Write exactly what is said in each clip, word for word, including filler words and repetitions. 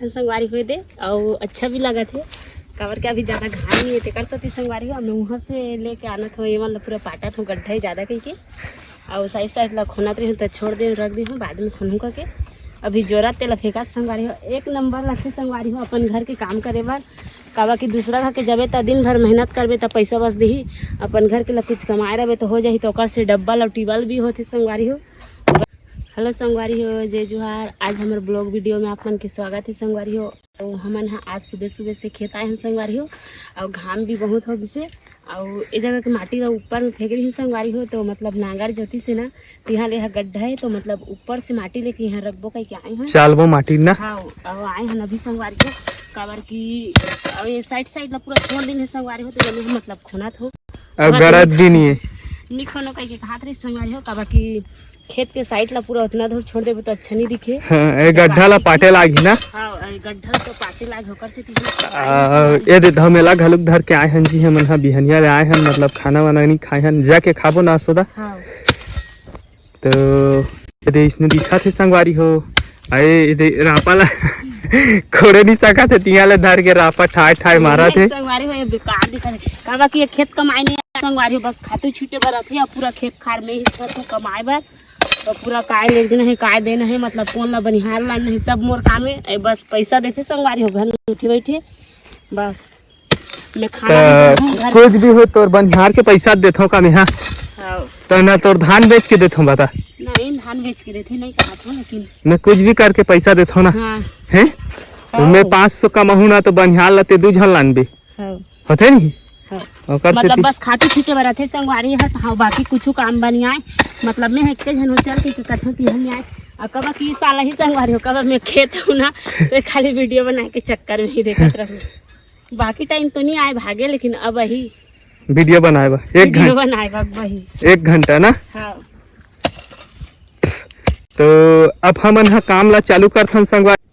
संगवारी हो दे, अउ अच्छा भी लगत हे, काबर के अभी ज्यादा घाम नहीं है, तेकर सेती संगवारी हो, मैं वहाँ से लेके आना था, ये वाला पूरा पाटा था, गड्ढा है ज्यादा कह के, अउ साइड साइड ला खोनत रही हूँ, तो छोड़ दे, रख दे हूँ, बाद में खोनू करके। अभी जोरा तेला फेंका संगवारी हो, एक नंबर लगथे संगवारी हो अपन घर के काम करे बर। काबर कि दूसरा घर के जबे त दिन भर मेहनत करबे त पैसा बस दिही, अपन घर के ला कुछ कमाए रहबे त हो जाही, त ओकर से डब्बल अउ टिबल भी होथे संगवारी हो। हेलो संगवारी हो, जय जोहार। आज हमर ब्लॉग वीडियो में आप मन के स्वागत है संगवारी हो। तो हमन ह आज सुबह सुबह से खेत आए हैं संगवारी हो, और घाम भी बहुत हो गिसे, और ए जगह के माटी ला ऊपर में फेंक रही संगवारी हो, तो मतलब नांगर जोती से ना, तिहाँ ले हा गड्ढा है, तो मतलब ऊपर से माटी लेके यहाँ रखबो कह के आए हैं। चालबो माटी ना। हाँ, अब आए हैं अभी संगवारी हो, काबर की अब ये साइड साइड ला पूरा छोड़ देंगे संगवारी हो, तो ये मतलब खोना थो। अब गरज भी नहीं है। निखोनो कह के कहात रही संगवारी हो, काबर की खेत के साइड ला पूरा उतना दूर छोड़ देबो तो अच्छा नहीं दिखे। हाँ, ए गड्ढा ला पाटे लागही ना। हाँ, ए गड्ढा ला तो पाटे लाग होकर से तीन आ, ए दे धमेला घलुक धर के आए हन जी, हमन हा बिहनिया ले आए हन, मतलब खाना वाना नहीं खाए हन, जाके खाबो ना सोदा। हाँ। तो ए दे इसने दिखा थे संगवारी हो, अरे ए दे रापा ला कोड़े नहीं सका थे, तिया ले धर के रापा ठाए ठाए मारा थे। संगवारी हो, ये बेकार दिखा थे, काबर कि ये खेत कमाए नहीं संगवारी हो, बस खातू छीटे बर रथे, पूरा खेत खार में ही खातू कमाए बर। तो पूरा काय लेगना है, काय देना है, मतलब कोन ला बनिहार लाना है, सब मोर काम है। ए, बस पैसा देथे संगवारी हो घर में बैठे बैठे, बस मैं खाना भी बनाऊँ घर कुछ भी हो तोर बनिहार के पैसा देथो का मैं? हाँ। हाँ। तो ना तोर धान बेच के देथो बता। नहीं, धान बेच के देथे नहीं कहा था, लेकिन मैं कुछ भी करके पैसा देथो ना। हाँ। हैं? हाँ। मैं पाँच सौ कमाहूँ ना तो बनिहार ला ते दू झन लानबे। हाँ। होथे नहीं? हाँ। ओकर मतलब सेती बस खातू छीटे बर रथे संगवारी ह, हाँ, बाकी कुछ काम बा नहीं आए। मतलब मैं हेक्के झन हो चल के, के कथों तिहन नहीं आए। आ कबा की साल ही संगवारी हो, कबा मैं खेत हूँ ना, तो खाली वीडियो बनाए के चक्कर में ही देखत रहूँ। बाकी टाइम तो नहीं आए भागे, लेकिन अब वही वीडियो बनाए बा एक वीडियो घंटा। बनाए बा वही। एक घंटा ना। हाँ। तो अब हमन ह काम ला चालू करथन संगवारी।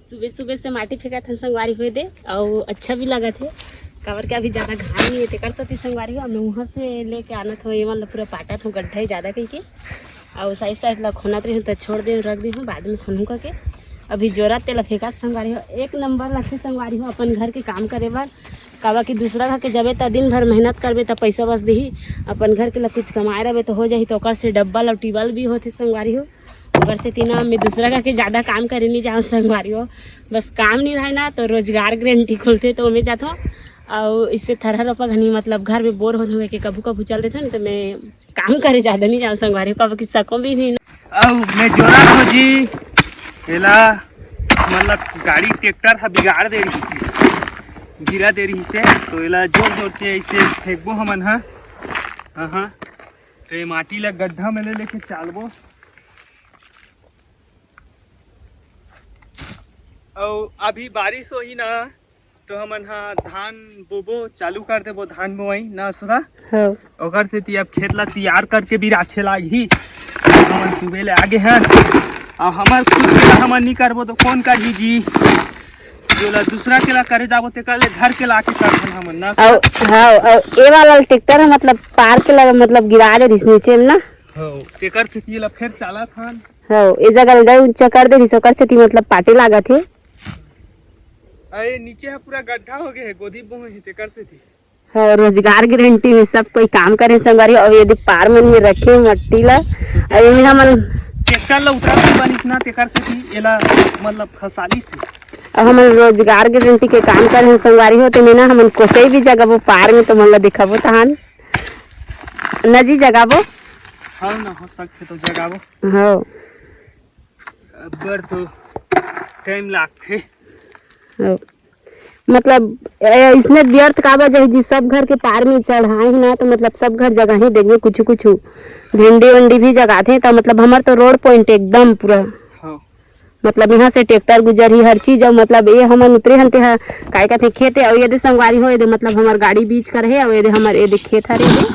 सुबह सुबह से माटी फेंकत हन संगवारी हो दे, अउ अच्छा भी लगत हे, काबर के अभी ज्यादा घाम नहीं है, तेकर सेती संगवारी हो, मैं वहाँ से लेके आना था, ये वाला पूरा पाटा था, गड्ढा है ज्यादा कह के, अउ साइड साइड ला खोनत रही हूँ, तो छोड़ दे, रख दे हूँ, बाद में खोनू करके। अभी जोरा तेला फेंका संगवारी हो, एक नंबर लगथे संगवारी हो अपन घर के काम करे बर, काबर कि दूसरा घर के जबे त दिन भर मेहनत करबे त पैसा बस दिही, अपन घर के ला कुछ कमाए रहबे त हो जाही, तो ओकर से डब्बल अउ टिबल भी होथे संगवारी हो। ओकर सेती ना मैं दूसरा घर के ज्यादा काम करे नहीं जाऊँ संगवारी हो, बस काम नहीं रहे ना तो रोजगार गारंटी खुलथे तो ओमे जाथो। अउ इससे थरहा रोपा घनी मतलब घर में बोर होत हुए के कभू कभू चल देथो, नहीं तो मैं काम करे ज्यादा नहीं जाऊँ संगवारी हो, काबर कि सको भी नहीं ना। अउ मैं जोरा हो जी, एला मतलब गाड़ी ट्रैक्टर ह बिगाड़ दे रही से, गिरा दे रही से, तो एला जोर जोर के ऐसे फेंकबो हमन ह। हाँ, हाँ। तो ये माटी ला गड्ढा में ले लेके चालबो। अउ अभी बारिश होही ना, तो हमन हा धान बोबो, चालू कर देबो धान बोआई ना सुधा। हाँ। ओकर सेती अब खेत ला तैयार करके भी राखे लागही। हमन सुबह ले आगे हन, अब हमर खुद के ला हमन नहीं करबो तो कौन करही जी? जोला दूसरा के ला करे जाबो, तेकर ले घर के ला के करथन हमन ना। अउ हाँ, अउ ए वाला ट्रैक्टर है, मतलब पार के लगा, मतलब गिरा दे रहिस नीचे में ना। हाँ, तेकर सेती एला फेर चालत हन। हाँ, ए जगह ले ऊंचा कर दे रहिस, ओकर सेती मतलब पाटे लागत हे। अरे नीचे ह पूरा गड्ढा हो गए है, गोदी बोहे है, तेकर सेती। हाँ, रोजगार गारंटी में सब कोई काम करे संगवारी, अउ यदि पार मन में रखे मट्टी ला, अउ एमे हमन ट्रैक्टर ला उतार के बनिस ना, तेकर सेती एला मतलब खसालिस हे। अब हमन रोजगार गारंटी के काम करे संगवारी हो, तो में ना हमन कोचई भी जगाबो पार में, तो मन ला दिखाबो तहान। नजी जगाबो। हाँ ना, हो सकथे तो जगाबो। हाँ। अब्बड़ तो टाइम लागथे। हाँ। मतलब, ए, इसने व्यर्थ काबर जाही जी, सब घर के पार में चढ़ाए ही ना, तो मतलब सब घर जगह ही देखबे कुछ कुछ भिंडी उंडी भी जगाथे, तो मतलब हमर तो रोड पॉइंट एकदम पूरा। हाँ। मतलब यहाँ से ट्रैक्टर गुजरही, हर चीज, अउ मतलब ये हमन उतरे हन ते ह, काय कथे खेत हे, अउ ये दे संगवारी हो, ये दे मतलब हमर गाड़ी बीच कर हे, अउ ये दे हमर ये दे खेत हरे हे,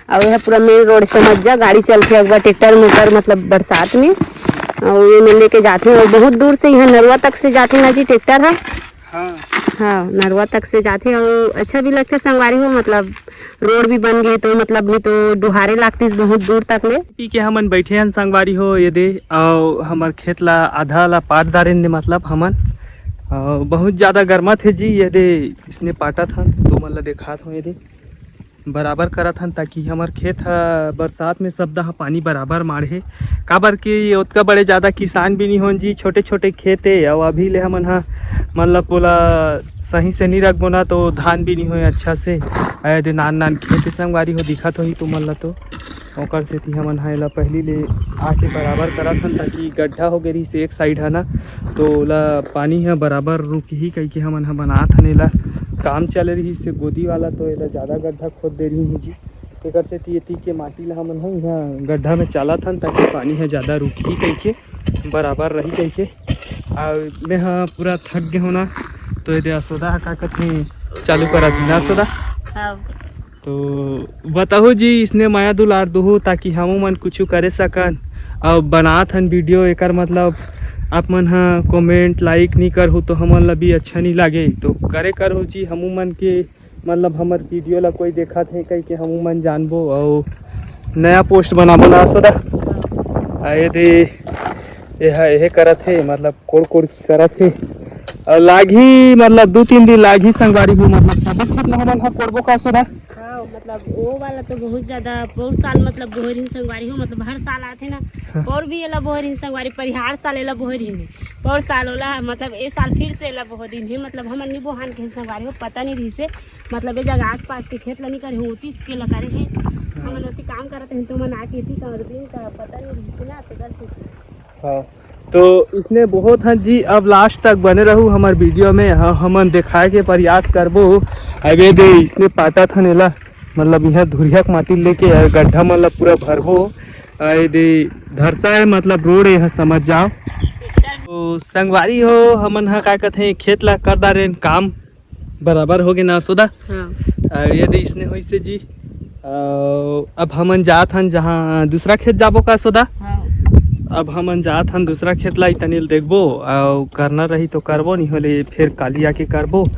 अउ ये पूरा मेन रोड समझ जा, गाड़ी चलथे, अगवा ट्रैक्टर मोटर मतलब बरसात में, अउ ये में लेके जाथे, अउ बहुत दूर से यहाँ नरवा तक से जाथे ना जी ट्रैक्टर ह। हाँ। हाँ, नरवा तक से जाथे, अउ अच्छा भी लगथे संगवारी हो, मतलब रोड भी बन गए तो मतलब नहीं तो डुहारे लागतिस बहुत दूर तक ले। पी के हमन बैठे हन संगवारी हो, ये दे, अउ हमर खेत ला आधा ला पाट डारेन दे, मतलब हमन अउ बहुत ज्यादा गरमाथे जी। ये दे इसने पाटत हन, तुमन ला देखात हों, ये दे बराबर करत हन, ताकि हमर खेत ह बरसात में सबदा ह पानी बराबर माढ़े। काबर कि ओतका बड़े ज्यादा किसान भी नहीं होन जी, छोटे छोटे खेत हे, अउ अभी ले हमन ह मतलब ओला सही से नहीं रखबो ना, तो धान भी नहीं होए अच्छा से। अउ ये दे नान नान खेत हे संगवारी हो, दिखत होही तुमन ला तो। ओकर सेती हमन ह एला पहिली ले आके बराबर करत हन, ताकि गड्ढा हो गे रहिस एक साइड ह ना, तो ओला पानी ह बराबर रुकही कहिके हमन ह बनात हन एला। काम चले रहिस से गोदी वाला, तो एला जादा गड्ढा खोद दे रहिन जी। तेकर सेती एती के माटी ला हमन ह इहाँ गड्ढा में चालत हन, ताकि पानी ह जादा रुकही कहिके, बराबर रही कहिके। अउ मैं ह पूरा थक गे हों ना, तो ये दे असोदा ह का कथे, चालू करत ही ना असोदा। हाँ। तो बताहू जी, इसने मया दुलार दुहू, ताकि हमू मन कुछु करे सकन। अब बनात हन वीडियो, एकर मतलब आप मन ह कमेंट, लाइक नहीं करहू तो हमन ला भी अच्छा नहीं लागे। तो करे करहू जी, हमू मन के मतलब हमर वीडियो ला कोई देखत हे कहिके हमू मन जानबो, अउ नया पोस्ट बनाबो ना असोदा। आ ये दे, ये ह, ये करत हे, मतलब कोड़ कोड़ की करत हे। अउ लागही, मतलब दू तीन दिन लागही संगवारी हो, मतलब सब खेत ला हमन ह कोड़बो का असोदा। हाँ, मतलब वो वाला तो बहुत ज्यादा, पौर साल मतलब बोहे रहिन संगवारी हो, मतलब हर साल आथे ना। हाँ। पौर भी एला बोहे रहिन संगवारी, पर हर साल एला बोहे रहिन। पौर साल ओला, मतलब ए साल फिर से एला बोहे रहिन हे, मतलब हमन नहीं बोहान के संगवारी हो, पता नहीं रहिसे। मतलब ए जगह आसपास के खेत ला नहीं करे हो, ओतीस के ला करे हे। हमन ओती काम करत रहिन, तो मन आके एती कर दिन का पता नहीं रहिसे ना, तेकर से। हाँ, तो इसने बहुत हन जी, अब लास्ट तक बने रहू हमर वीडियो में। ह-, हमन देखाए के प्रयास करबो। अब ये दे इसने पाटत हन एला, मतलब इहाँ धुरिया के माटी लेके अउ गड्ढा मन ला पूरा भरबो। अउ ये दे धरसा है, मतलब रोड है, समझ जाओ। तो संगवारी हो, हमन ह का कथे, खेत ला कर डारेन काम, बराबर हो गे ना असोदा। हाँ। अउ ये दे इसने होइसे जी। अउ अब हमन जात हन जहाँ दूसरा खेत जाबो का असोदा। हाँ। अब हमन जात हन दूसरा खेत ला, इतने ल देखबो, अउ करना रही तो करबो, नहीं होले फिर काली आके करबो।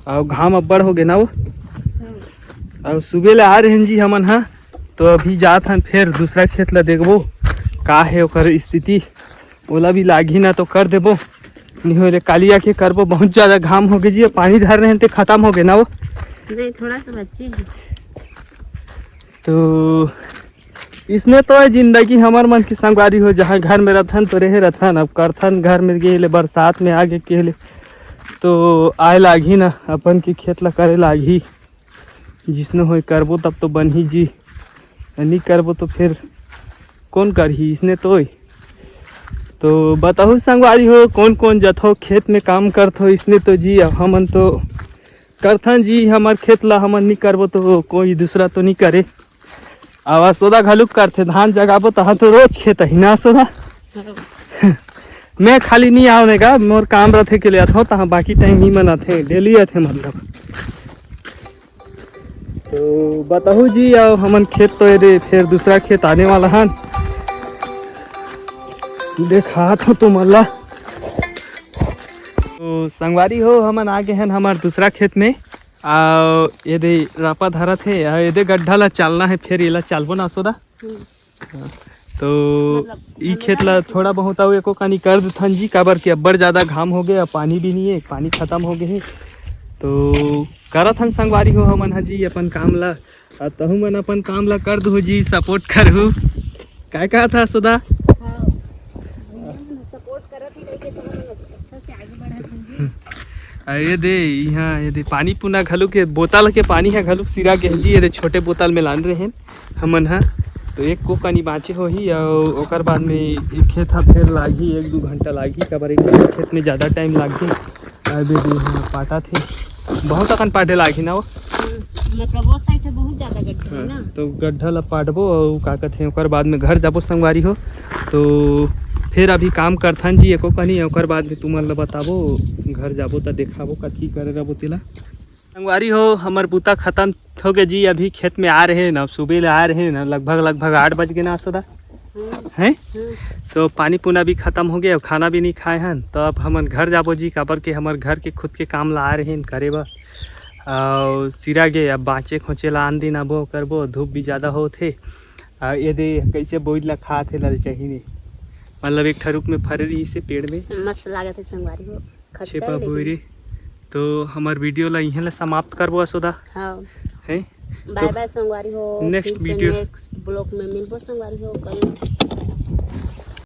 अउ घाम अब्बड़ हो गे ना वो। हाँ। अउ सुबह ले आ रहे हैं जी हमन हा, तो अभी जात हन फिर दूसरा खेत ला देखबो का है ओकर स्थिति। ओला भी लागही ना तो कर देबो, नहीं होले काली आके करबो। बहुत ज्यादा घाम हो गे जी, पानी धर रहे हैं ते खत्म हो गे ना वो। नहीं, थोड़ा सा बच्चे हैं। तो इसने तो है जिंदगी हमर मन की संगवारी हो, जहाँ घर में रथन तो रहे रथन, अब करथन घर में गे ले, बरसात में आगे के ले तो आए लागही ना, अपन के खेत ला करे लागही। जिसने होय करबो तब तो बनही जी, नहीं करबो तो फिर कौन करही इसने तो। तो बताहू संगवारी हो, कौन कौन जथो खेत में काम करथो इसने तो जी। अब हमन तो करथन जी, हमर खेत ला हमन नहीं करबो तो कोई दूसरा तो नहीं करे। अब असोदा घलुक करथे, धान जगाबो तहाँ तो रोज खेत ही ना असोदा। मैं खाली नहीं आव ने का, मोर काम रथे के ले आथो, तहाँ बाकी टाइम ही मन आथे, डेली आथे मतलब। तो बताहू जी, अउ हमन खेत तो ये दे, फिर दूसरा खेत आने वाला हन, देखात हो तुमन ला। तो संगवारी हो, हमन आ गे हन हमर दूसरा खेत में। अउ ये दे रापा धरत हे, अउ ये दे गड्ढा ला चालना है, फिर ये ला चालबो ना असोदा। हम्म। हाँ, तो मतलब ई खेत ला थोड़ा बहुत अउ एको कानी कर देथन जी, काबर कि अब्बड़ ज्यादा घाम हो गे, अब पानी भी नहीं है, पानी खत्म हो गे हे। तो करत हन संगवारी हो हमन हा जी अपन काम ला, आ तहू मन अपन काम ला कर दो जी, सपोर्ट करहू। काय कहा था असोदा? हाँ, भैया मन सपोर्ट करत ही रहिथे तो हमन अच्छा से आगे बढ़त हन जी। आ ये दे, इहाँ ये दे पानी पुना घलुक, ये बोतल के पानी है घलुक सिरा गे जी, ये दे छोटे बोतल में लान रहे हैं हमन ह। तो एक को कानी बाँचे होही, अउ ओकर बाद में ये खेत ह फेर लागही, एक दू घंटा लागही, काबर एक खेत में ज़्यादा टाइम लागही। अउ ये दे इहाँ पाटा थे, बहुत अकन पाटे लागही ना वो। हम्म, मतलब वो साइड है बहुत ज़्यादा गड्ढा है हाँ, ना। तो गड्ढा ला पाटबो अउ का कथे ओकर बाद में घर जाबो संगवारी हो। तो फिर अभी काम करथन जी एको कनी, ओकर बाद में तुमन ला बताबो घर जाबो त देखाबो कथी करे रहबो तेला। संगवारी हो, हमर बूता खत्म हो गए जी, अभी खेत में आ रहे हैं ना, सुबह ले आ रहे हैं ना, लगभग लगभग आठ बज गए ना असोदा। हम्म। हैं? हम्म। तो पानी पुना भी खत्म हो गया, खाना भी नहीं खाए हन, तो अब हमन घर जाबो जी, काबर के हमर घर के खुद के काम ला आ रहे हैं करे बर। अउ सिरा गे, अब बाँचे खोचे ला आन दिन आबो करबो, धूप भी ज़्यादा होत हे। अउ ये दे कैसे बोइद ला खात हे ललचही ने, मतलब एक ठरुक में फरे रही से पेड़ में। मस्त लागत है संगवारी हो। छेपा बोरी। तो हमर वीडियो ला इहें ले समाप्त करबो असोदा। हाँ। है? बाय बाय संगवारी हो। Next video. नेक्स्ट ब्लॉग में मिलबो संगवारी हो। कल